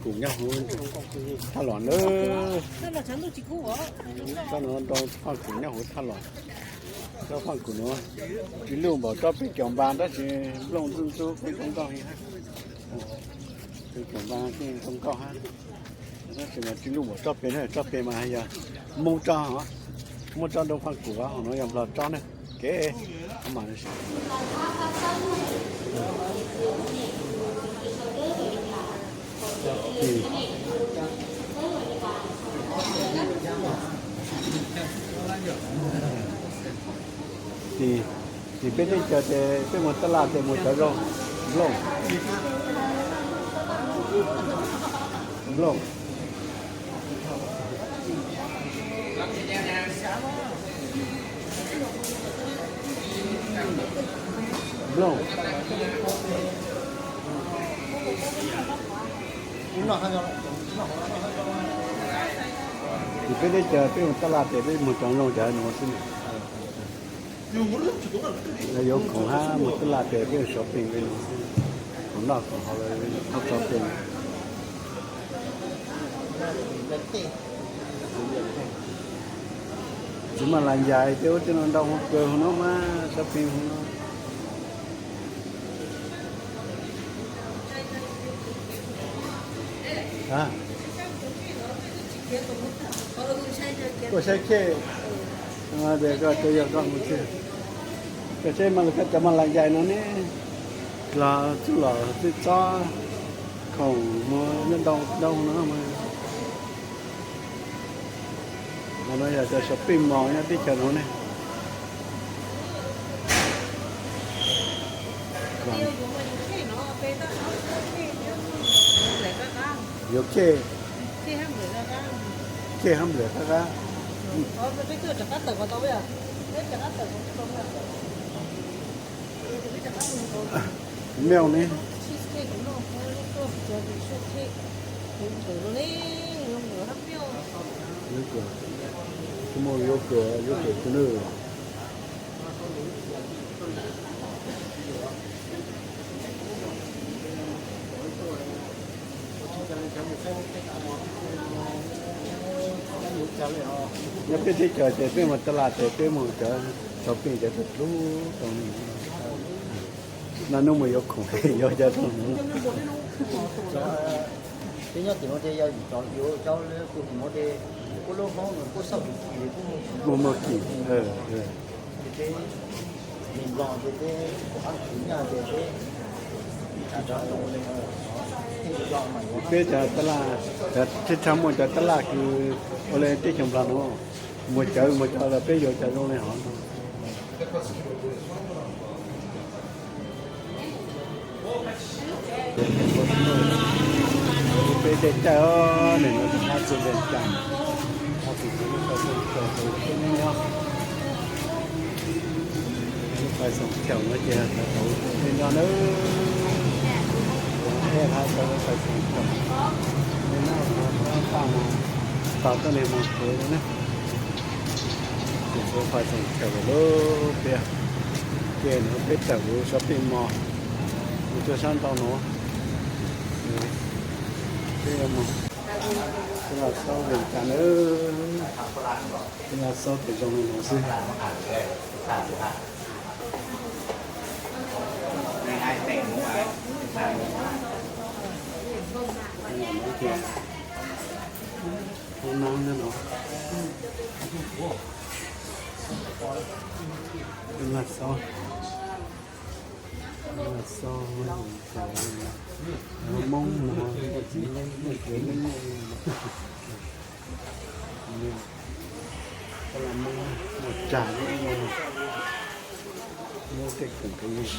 Kuv nyob huv thaj los na. Tsob no rau faj kuv nyob huv thaj los. Tsob faj kuv nuav, tsis luj npaum tsob peb caug npa tab sis nplooj ntxub ntxub kuj zoo nkauj heev hab. Peb caug npa kuj zoo nkauj hab. Tab sis mas tsis luj npaum tsob peb na, tsob peb mas yog Moob tsob, Moob tsob rau faj kuv, ho nuav yog Nplog tsob na. Kev Tim peb teb chaws ces peb mus taj laj ces mus cov zoo. Nplooj, nplooj, nplooj. Ces peb teb chaws peb mus taj laj ces peb mus cov zoo cov nuav xwb. Yuav khoom hab mus taj laj ces peb shopping li nuav xwb. Khoom noj khoom haus los shopping. Tsis maj las yais ces ua tej no ntau hov kawg hov no mas shopping hov no. Koj saib khej, koj saib mas koj cov maj las yais no ne, los txuj lom txuj txob, khoom muag nyob ntau ntau no mas. Hov no yog cov shopping mall nyob teb chaws no ne. Yuav khej, khej hab nplawm qab qab. Milk ne. Tsis muaj yogurt, yogurt tsis lwj. Nyob peb teb chaws ces peb mus taj laj ces peb mus cov shopping cov dlub dlub tau. Naj nub mus yuav khoom yuav cov zoo. Peb nyob tim no ces yog yuav cov lwm tus tim no ces kuj lub hoob kuj xauj tus kis kuj muaj muaj kis. Peb cov taj laj, thib tshaj muaj cov taj laj kws ua le teb chaws Nplog no, muaj cawv muaj cov los peb yuav cov zoo le hov no. Peb tej caij os, nim no hab txug Vias Cas, hab txug lub qhov xoom chaw tau peb nyob. Lub qhov xoom chaw no ces tau peb nyob nawb. Peb hab tau lub qhov xoom chaw no, peb nyob hab paj no, tau tuab neeg moog txug no na. Ces lub qhov xoom chaw lub peb, ces no peb tawm lub shopping mall mus rua sab ntau no. Peb, peb los xauj Vias Cas nawb, peb los xauj tes zoo li no xwb. Hoob nab no, peb los xauj, xauj Moob no, Moob, Moob tsag, Moob tej khoom kws,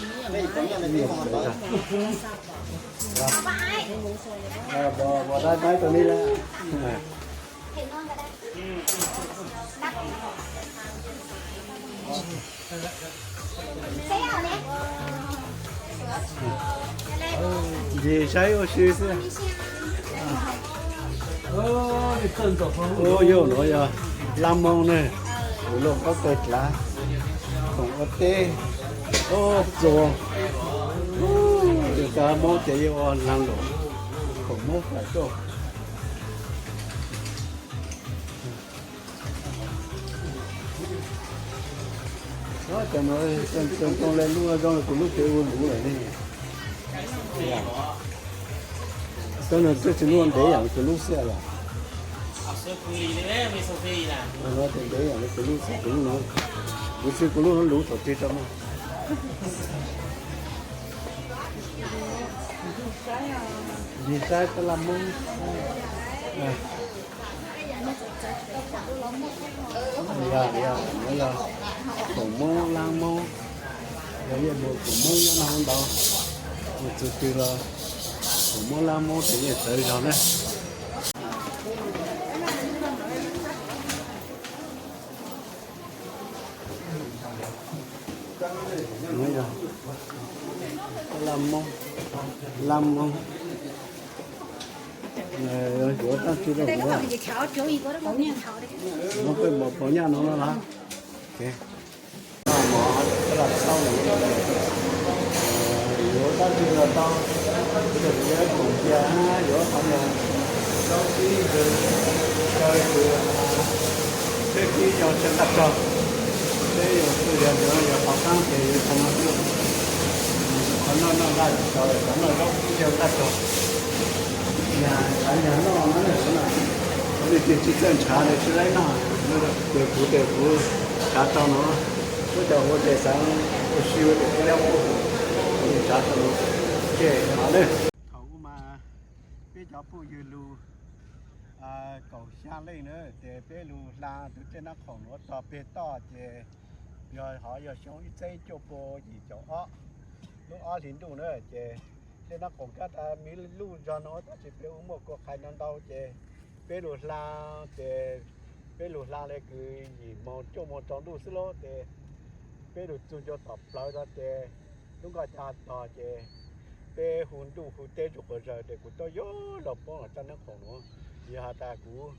bos dab dab tau li lawm. Ntsis saib ua si xwb. Ua, yog no yog laj moo ne, kuv lug qaub teg dlav, khoom ua teb, ua txuas, yog cov Moob ces yeej ua laag lug, khoom Muab fais tuaj. Cov no too le lub zoo li kuv lub pem ua luv lawm ne. Cov no twb tsis muaj ntev yam li kuv lub xwb yom. No ces ntev yam li kuv lub xwb, kuv lub no, kuv xwb kuv lub no luv thaum twg rau no. Yog saib tab laj Moob. Yog, yog, yog, yog khoom Moob, lab Moob, yog yeej muaj khoom Moob nyob no ntau, mus txog twg los khoom Moob lab Moob ces yeej txawv zog na. Lab Moob, lab Moob, yuav dab tsi rau kuv? Muab peb mov phov nyaj no los? Mov, yuav dab tsi los tau, tsis yuav khoom cia, yuav qhov no, zaub tib, rau tus peb tib yog tsis nqaj rog, peb yog txuj yog ntawd yog qhov qab ces yuav tau no xwb. Qhov noj noj nqaj tsis tau, qhov noj zaub tib yog nqaj rog. Nyag noj no, qhov no ces tsis txawj ntshav ces tsis laib noj, ces kuv ces kuv ntshav tau no, muab cov ua ces xav ua si ua ces tib laib ua, ntshav tau no, ces no na. Thaum ub mas peb cov phooj ywg lug kaum xya leej na, ces peb lug hla tus dlej Nab Khoom nuav txog peg toj ces yog hov yog xyoo ib txhiab cuaj pua yim caum ob, lub ob hlis ntuj na, ces dlej Nab Khoom kab tas me lub zog no tab sis peb ua muaj kua qhais no ntau ces peb lug hla, ces peb lug hla le kws yim moos cuaj moos tsaus ntuj xwb lauj, ces peb lug txug ncua tom plawv tod ces lub nkoj ca tog ces peb hu ntuj hu teb tsuj quas zaws ces kuv tuaj yuav luag poob los txaj Nab Khoom nuav. Yog has tas kuv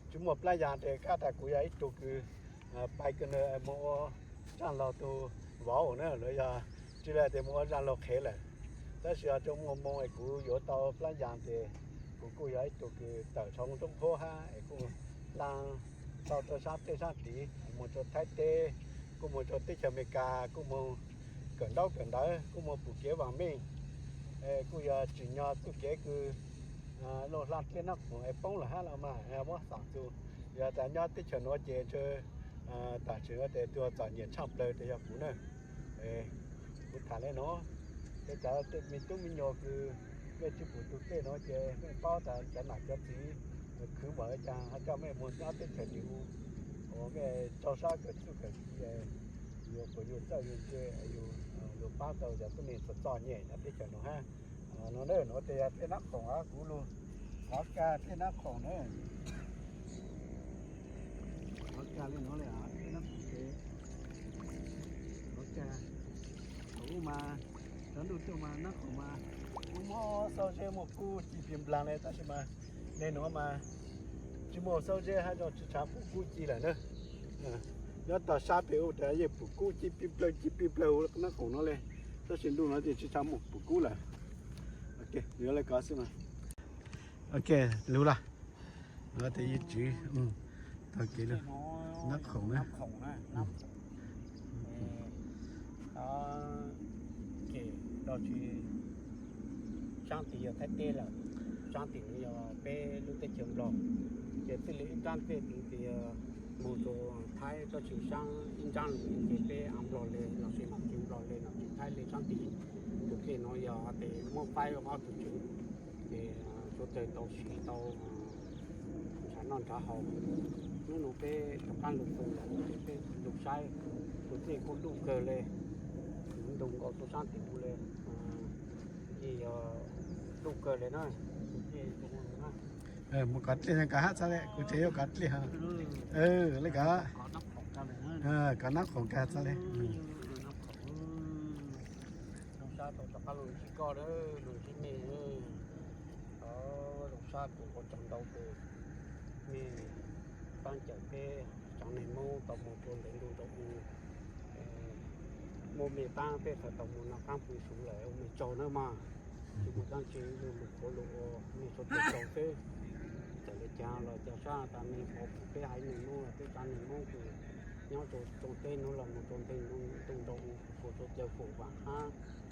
tsis muaj plab ya ces kab tas kuv yog ib tug kws pais kws moog ua zaaj laug tug vauv na, los yog tsis le tias moog ua zaaj laug qhev lawm. Tab sis yog tau muaj moo es kuv yuav tau plab ya ces kuv kuj yog ib tug kws tawm tshoob zoo qhuab hab es kuj hla tau rau sab teb sab tid, moog rau Thaib teb, kuj moog rau teb chaws Amelikas, kuj moog kawm ntaub kawm ntawv, kuj moog pum kev vaam meej. Kuj yog tsim nyog txuj kev kws luag hla dlej Nab Khoom es poob lawm hab los mas muab xaam txug. Yog tas nyob teb chaws nuav ces ntshe tam sim no tes tug txom nyem tshaj plawg tes yog kuv na. Kuv tham le nuav, ces cov me tub me nyuam kws mej tsis pum tug dlej nuav ces mej paub tas cov nam cov txiv khwv npaum le caag hab coj mej moog nyob teb chaws tim u, uas mej rau sab kawm txuj kawm ci, yug puas yug txawj yug ntse, yug paab tau cov tuab neeg txom txom nyem nyob teb chaws nuav hab. No na, nuav tes yog dlej Nab Khoom, kuv lug qhov kag dlej Nab Khoom na. Qhov kag le nuav le, dlej Nab Khoom tes, qhov kag, thaum ub mas cov ntuj tuaj mas Nab Khoom mas kuj muaj xauj zeb muaj kub ci pig nplaag le, tab sis mas le nuav mas tsis muaj xauj zeb hab zoo tsis tshav pum kub ci lawm na. Nyob tog sab peg u tas yeej pum kub ci pig plawg ci pig plawg huv Nab Khoom nuav le, tab sis ntuj nuav ces tsis tshav muaj pum kub lawm. Ok, yuav le kov xwb mas. Ok, lug lawm. Nuav tes yeej tswv taug kev lug Nab Khoom na. Ces rau tsi, saab tid yog Thaib teb lawm, saab tim nuav yog peb lub teb chaws Nplog. Ces txij li ib nraab tej tid ces yog moog rua Thaib, tab sis saab ib nraab lug ces peb av Nplog le los sis nom tswv Nplog le nom tswv Thaib le saab tid. Tus dlej nuav yog tes muab faib ob tug tswv, ces suav dlawg tau siv tau nrhav noj nrhav haus. Nub nua peb rov qaab lug pug lawm ces peb lug saib, tus dlej kuj luj kawg le, ntug nkaus rua saab tim u le, ces yog luj kawg le na, tus dlej na. Mus kov dlej kov hab txhad le, kuv tseem yuav kov dlej. Le kov, kov Nab Khoom kag txhad le. Zoo sab tau rov qaab lug ntsib koj, lug ntsib mej, zoo sab kuv ua tsaug ntau kws mej paab cawm peb cov neeg Moob tau moog rua ntev ntuj rua u. Muaj mej paab peb txhad tau moog noj qaab pw suv lawm, ua mej tsaug nawb mog. Tsis muaj dab tsi, ib lus lus qhuav lus ua nej sawv daws tau xwb. Txawm li cas los cas sab tas nej pov peb haiv neeg Hmoob los peb tsav neeg Hmoob kws nyob rau tsoom teb nuav los mus rau nteg ntuj nrau ua rau caw foom vam hab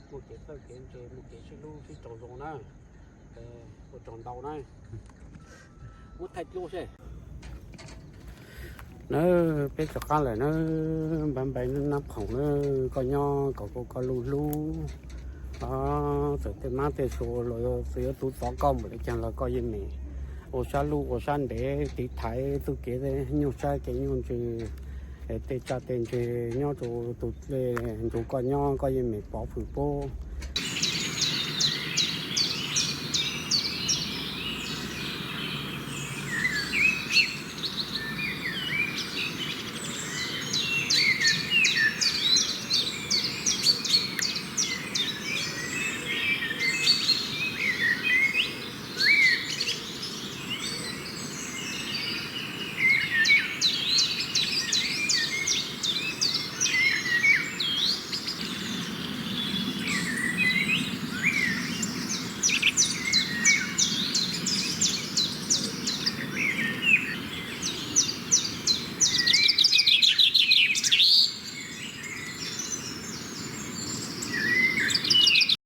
muaj kev txawj kev ntse, muaj kev sib hlub sib raug zoo na. Ua tsaug ntau na. Muab thaij dlub seb. Na, peb rov qab lawm na, npaj npaj nab phoom na, koj nyob kom koj lub hlub. Txawm tej mab tej suav los txawm yuav tu txov koj npaum li cas los koj yeej meem ua sab lub ua sab ntev tiv thaiv txuj kev nyuj sab kev nyuj ntsws, tej tsaj tej ntseg nyob rau tus dlej nrug koj nyob koj yeej meem pov hwm pub.